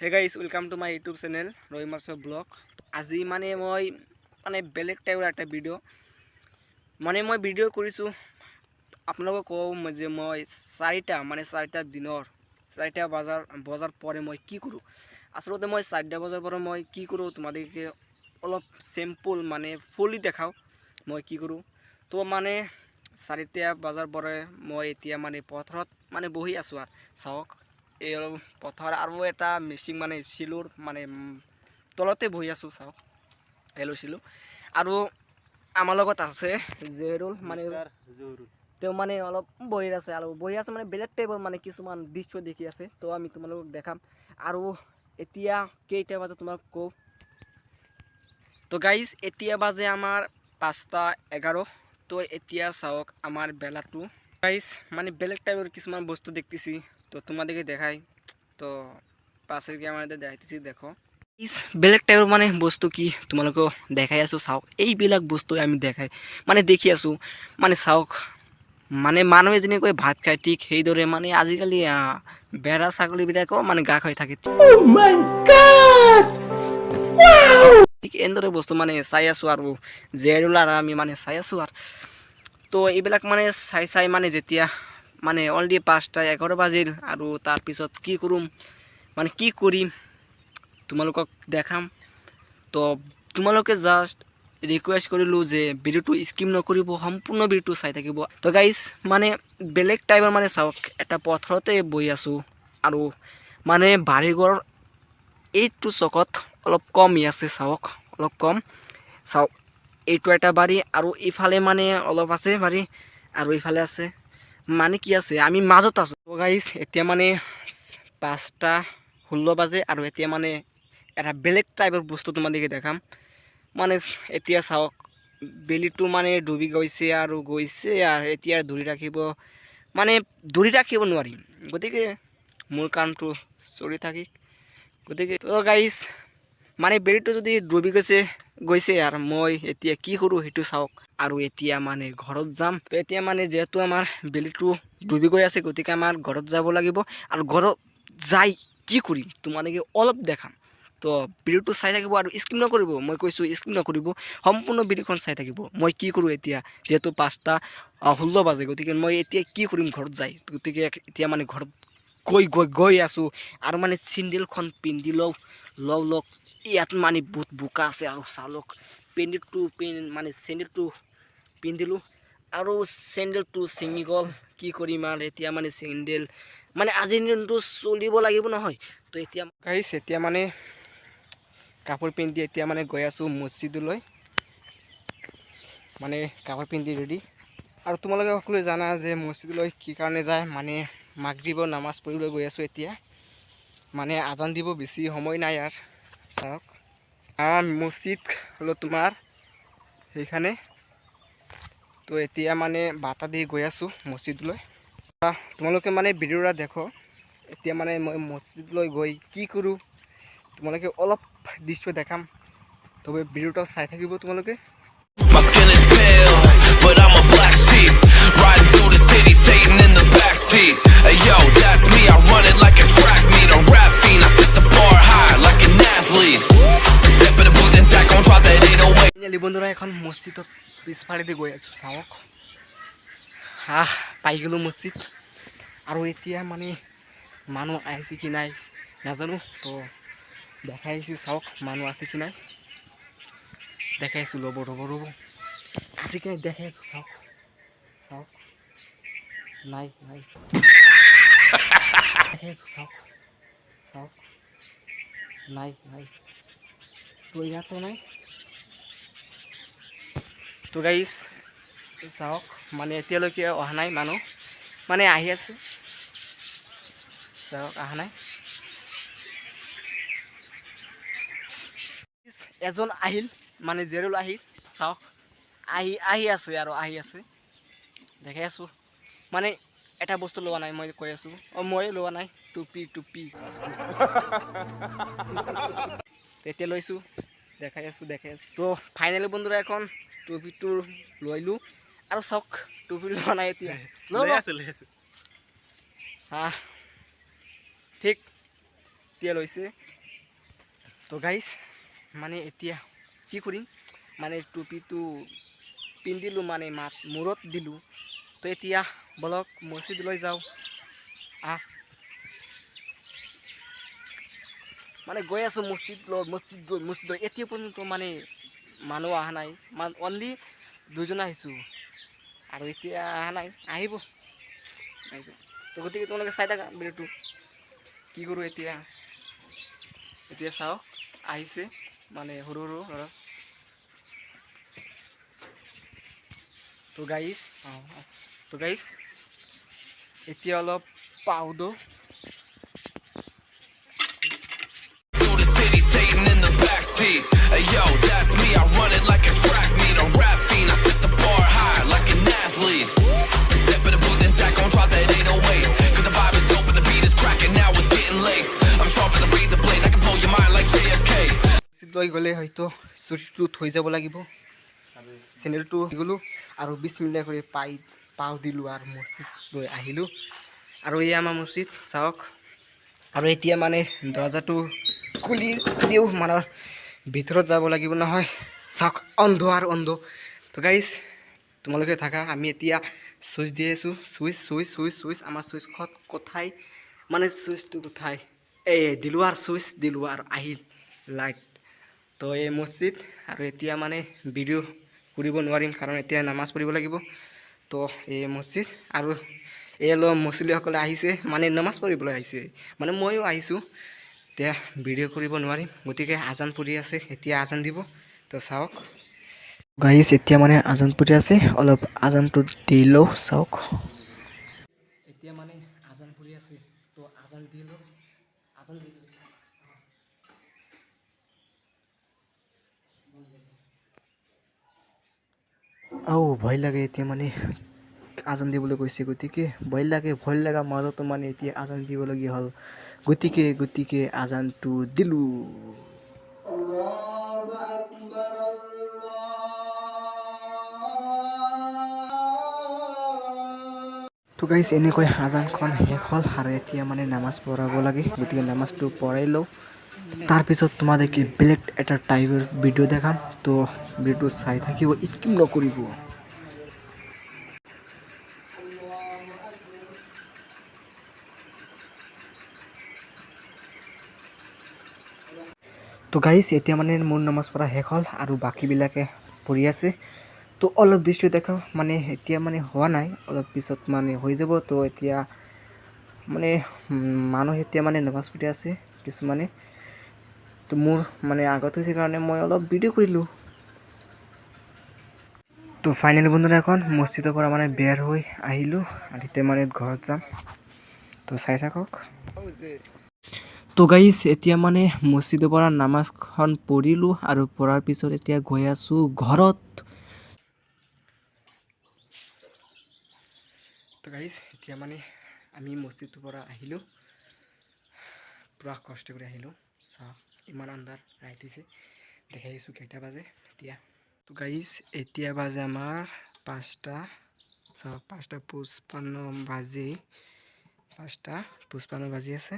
Hey guys, welcome to my YouTube channel ৰহিমাৰ্চ blog. আজি মানে মই মানে বেলেগ টাইপৰ এটা ভিডিঅ' মানে মই ভিডিঅ' কৰিছোঁ। আপোনালোকক কওঁ যে মই চাৰিটা মানে 4টা দিনৰ 4টা বজাৰ পৰে মই কি কৰোঁ। আচলতে মই 4টা বজাৰ পৰা মই কি কৰোঁ, তোমালোকে অলপ চিম্পল মানে ফুলি দেখাওঁ মই কি কৰোঁ। তো মানে 4টা বজাৰ পৰে মই এতিয়া মানে পথাৰত মানে বহি আছোঁ আৰু চাওক, এই অলপ পথাৰ আৰু এটা মিচিং মানে চিলোৰ মানে তলতে বহি আছোঁ। চাওক, এই লৈছিলোঁ আৰু আমাৰ লগত আছে জেৰুল, মানে তেওঁ মানে অলপ বহি আছে আৰু বহি আছে মানে বেলেগ টাইপৰ মানে কিছুমান দৃশ্য দেখি আছে। তো আমি তোমালোকক দেখাম। আৰু এতিয়া কেইটা বাজে তোমাক কওঁ। তো গাইজ, এতিয়া বাজে আমাৰ 5টা 11। তো এতিয়া চাওক আমাৰ বেলাটো। গাইজ, মানে বেলেগ টাইপৰ কিছুমান বস্তু দেখতেছি, তো তোমাদেৰকে দেখাই। তো পাশেৰ ক্যামেৰাতে দেখাইতেছি, দেখো। ইছ, বেলেগ টাইপৰ মানে বস্তু কি তোমালোকেও দেখাই আছোঁ। চাওক, এইবিলাক বস্তু আমি দেখাই মানে দেখি আছোঁ। মানে চাওক, মানে মানুহে যেনেকৈ ভাত খায়, ঠিক সেইদৰে মানে আজিকালি ভেড়া ছাগলীবিলাকেও মানে গা খাই থাকে। ঠিক এনেদৰে বস্তু মানে চাই আছোঁ আৰু জেৰুল আৰু আমি মানে চাই আছোঁ। আৰু তো এইবিলাক মানে চাই চাই মানে যেতিয়া মানে অলৰেডি 5টা 11 বাজিল আৰু তাৰপিছত কি কৰোঁ, মানে কি কৰিম তোমালোকক দেখাম। তো তোমালোকে জাষ্ট ৰিকুৱেষ্ট কৰিলোঁ যে ভিডিঅ'টো স্কিপ নকৰিব, সম্পূৰ্ণ ভিডিঅ'টো চাই থাকিব। তো গাইজ, মানে বেলেগ টাইপৰ মানে চাওক, এটা পথাৰতে বহি আছোঁ আৰু মানে বাৰীঘৰ এইটো চকত অলপ কম ই আছে। চাওক, অলপ কম। চাওক, এইটো এটা বাৰী আৰু ইফালে মানে অলপ আছে বাৰী আৰু ইফালে আছে। মানে কি আছে, আমি মাজত আছোঁ। গাইজ, এতিয়া মানে 5টা 16 বাজে আৰু এতিয়া মানে এটা বেলেগ টাইপৰ বস্তু তোমালোকে দেখাম। মানে এতিয়া চাওক, বেলিটো মানে ডুবি গৈছে আৰু গৈছে আৰু এতিয়া ধৰি ৰাখিব মানে ধৰি ৰাখিব নোৱাৰিম। গতিকে মোৰ কামটো চলি থাকি। গতিকে তো গাইজ, মানে বেলিটো যদি ডুবি গৈছে গৈছে আৰু মই এতিয়া কি কৰোঁ সেইটো চাওক। আৰু এতিয়া মানে ঘৰত যাম। তো এতিয়া মানে যিহেতু আমাৰ বেলিটো ডুবি গৈ আছে, গতিকে আমাৰ ঘৰত যাব লাগিব। আৰু ঘৰত যাই কি কৰিম তোমালোকে অলপ দেখাম। তো ভিডিঅ'টো চাই থাকিব আৰু স্কিপ নকৰিব। মই কৈছোঁ, স্কিপ নকৰিব, সম্পূৰ্ণ ভিডিঅ'খন চাই থাকিব। মই কি কৰোঁ এতিয়া, যিহেতু 5টা 16 বাজে, গতিকে মই এতিয়া কি কৰিম ঘৰত যাই। গতিকে এতিয়া মানে ঘৰত গৈ গৈ গৈ আছোঁ আৰু মানে চেণ্ডেলখন পিন্ধি লওঁ লওঁ লওক। ইয়াত মানে বহুত বোকা আছে। আৰু চালক পেণ্ডেলটো মানে চেণ্ডেলটো পিন্ধিলোঁ আৰু চেণ্ডেলটো ছিঙি গ'ল। কি কৰিম আৰু এতিয়া? মানে চেণ্ডেল মানে আজিৰ দিনটো চলিব লাগিব নহয়। তো এতিয়া গাইছ, এতিয়া মানে কাপোৰ পিন্ধি এতিয়া মানে গৈ আছোঁ মছজিদলৈ। মানে কাপোৰ পিন্ধি ৰেডি। আৰু তোমালোকে সকলোৱে জানা যে মছজিদলৈ কি কাৰণে যায়। মানে মাগৰিবৰ নামাজ পঢ়িবলৈ গৈ আছোঁ। এতিয়া মানে আজান দিব বেছি সময় নাই। আৰু চাওক, আমাৰ মছজিদ হলো তোমাৰ সেইখানে। তো এতিয়া মানে বাটা দি গৈ আছোঁ মছজিদলৈ। তোমালোকে মানে ভিডিঅ' এটা দেখো। এতিয়া মানে মই মছজিদলৈ গৈ কি কৰোঁ তোমালোকে অলপ দৃশ্য দেখাম। তবে ভিডিঅ'টো চাই থাকিব তোমালোকে। My skin is pale, but I'm a black sheep. Riding through the city, Satan in the backseat. Hey, yo, that's me. I run it like a track meet, a rap fiend. I set the bar high like an athlete. Step in the booth and Zach gon' drop that 808. Finally বন্ধুৰা, এখন মছজিদত পিছফালেদি গৈ আছোঁ। চাওক, হাহ, পাই গ'লোঁ মছজিদ। আৰু এতিয়া মানে মানুহ আহিছে কি নাই নাজানো। তো দেখাই আহিছোঁ, চাওক মানুহ আছে কি নাই দেখাইছোঁ। ৰ'ব, ৰ'ব, ৰ'ব, আছে কি নাই দেখাই আছোঁ। চাওক, চাওক, নাই, নাই। দেখাই আছোঁ, চাওক, চাওক, নাই, নাই। তো ইয়াতো নাই। তো গাইজ, চাওক, মানে এতিয়ালৈকে অহা নাই মানুহ, মানে আহি আছে। চাওক, অহা নাই। এজন আহিল, মানে জেৰুল আহিল। চাওক, আহি আহি আছে আৰু আহি আছে, দেখাই আছোঁ। মানে এটা বস্তু লোৱা নাই, মই কৈ আছোঁ। অঁ, মই লোৱা নাই টুপি। টুপি এতিয়া লৈছোঁ, দেখাই আছোঁ, দেখাই আছোঁ। তো ফাইনেলি বন্ধুৰা, এখন টুপিটো লৈলোঁ। আৰু চাওক, টুপি লোৱা নাই এতিয়া। ল, ল। লৈ আছো, লৈ আছো। আহ, ঠিক। এতিয়া লৈছে। তো গাইজ, মানে এতিয়া কি কৰিম? মানে টুপিটো পিন্ধিলোঁ, মানে মাত মূৰত দিলোঁ। তো এতিয়া বলক, মছজিদলৈ যাওঁ। আহ, মানে গৈ আছোঁ মছজিদ লৈ, মছজিদ গৈ, মছজিদ। এতিয়া পৰ্যন্ত মানে মানুহ অহা নাই। অনলি দুজন আহিছোঁ আৰু এতিয়া অহা নাই, আহিব, আহিব। তো গতিকে তোমালোকে চাই থাকা ভিডিঅ'টো, কি কৰোঁ এতিয়া। এতিয়া চাওক, আহিছে মানে সৰু সৰু ল'ৰা। তো গাইজ, অঁ, তো গাইজ, এতিয়া অলপ পাউদো। Through the city, Satan in the backseat. Hey yo, that's me. I run it like a track meet. A rap fiend. I set the bar high like an athlete. Step in the booth and stack on drop that 808. 'Cause the vibe is dope and the beat is cracking. Now it's getting laced. I'm sharp as a razor blade. I can blow your mind like JFK. লৈ গ'লে হয়তো চুৰিটো থৈ যাব লাগিব। চেনেলটো গ'লোঁ আৰু বিছমিল্লা কৰি পাই পাও দিলোঁ আৰু মছজিদ লৈ আহিলোঁ। আৰু এই আমাৰ মছজিদ চাওক। আৰু এতিয়া মানে দৰ্জাটো খুলি দিওঁ, মানে ভিতৰত যাব লাগিব নহয়। চাওক, অন্ধ আৰু অন্ধ। তো গাইজ, তোমালোকে থাকা, আমি এতিয়া চুইচ দি আছোঁ। চুইচ, চুইচ, চুইচ, চুইচ, আমাৰ চুইচখন কোথায়? মানে চুইচটো কোথায়? এই দিলোঁ আৰু চুইচ দিলোঁ আৰু আহিল লাইট। তো এই মছজিদ। আৰু এতিয়া মানে ভিডিঅ' কৰিব নোৱাৰিম, কাৰণ এতিয়া নামাজ পঢ়িব লাগিব। তো এই মছজিদ আৰু এই অলপ মুছলিমসকলে আহিছে, মানে নামাজ পঢ়িবলৈ আহিছে। মানে ময়ো আহিছোঁ। এতিয়া ভিডিঅ' কৰিব নোৱাৰিম, গতিকে আজান পঢ়ি আছে, এতিয়া আজান দিব। তো চাওক গাইজ, এতিয়া মানে আজান পঢ়ি আছে, অলপ আজানটো দি লওঁ। চাওক, এতিয়া মানে আজান পঢ়ি আছে, তো আজান দি লওঁ, আজান দি লৈছোঁ। আৰু ভয় লাগে। এতিয়া মানে আজান দিবলৈ কৈছে, গতিকে ভয় লাগে। ভয় লগা মাজতো মানে এতিয়া আজান দিবলগীয়া হ'ল, গতিকে আজানটো দিলোঁ। তো গাইজ, এনেকৈ আজানখন শেষ হ'ল আৰু এতিয়া মানে নামাজ পঢ়াব লাগে, গতিকে নামাজটো পঢ়াই লওঁ। তাৰপিছত তোমালোকে বেলেগ এটা টাইপৰ ভিডিঅ' দেখাম। তো ভিডিঅ'টো চাই থাকিব, স্কিপ নকৰিব। তো গাইজ, এতিয়া মানে মোৰ নামাজ পঢ়া শেষ হ'ল আৰু বাকীবিলাকে পঢ়ি আছে। তো অলপ দৃশ্য দেখাওঁ। মানে এতিয়া মানে হোৱা নাই, অলপ পিছত মানে হৈ যাব। তো এতিয়া মানে মানুহ এতিয়া মানে নামাজ পঢ়ি আছে কিছুমানে। তো মোৰ মানে আগত হৈছে কাৰণে মই অলপ ভিডিঅ' কৰিলোঁ। তো ফাইনেলি বন্ধুৰা, এখন মছজিদৰ পৰা মানে বেৰ হৈ আহিলোঁ আৰু এতিয়া মানে ঘৰত যাম। তো চাই থাকক। তো গাইজ, এতিয়া মানে মছজিদৰ পৰা নামাজখন পঢ়িলোঁ আৰু পঢ়াৰ পিছত এতিয়া গৈ আছোঁ ঘৰত। তো গাইজ, এতিয়া মানে আমি মছজিদটোৰ পৰা আহিলোঁ, পূৰা কষ্ট কৰি আহিলোঁ। চাওক, ইমান আন্ধাৰ, ৰাইট হৈছে। দেখাই আছোঁ কেইটা বাজে এতিয়া। তো গাইজ, এতিয়া বাজে আমাৰ 5টা। চাওক, 5টা 55 বাজি, 5টা 55 বাজি আছে।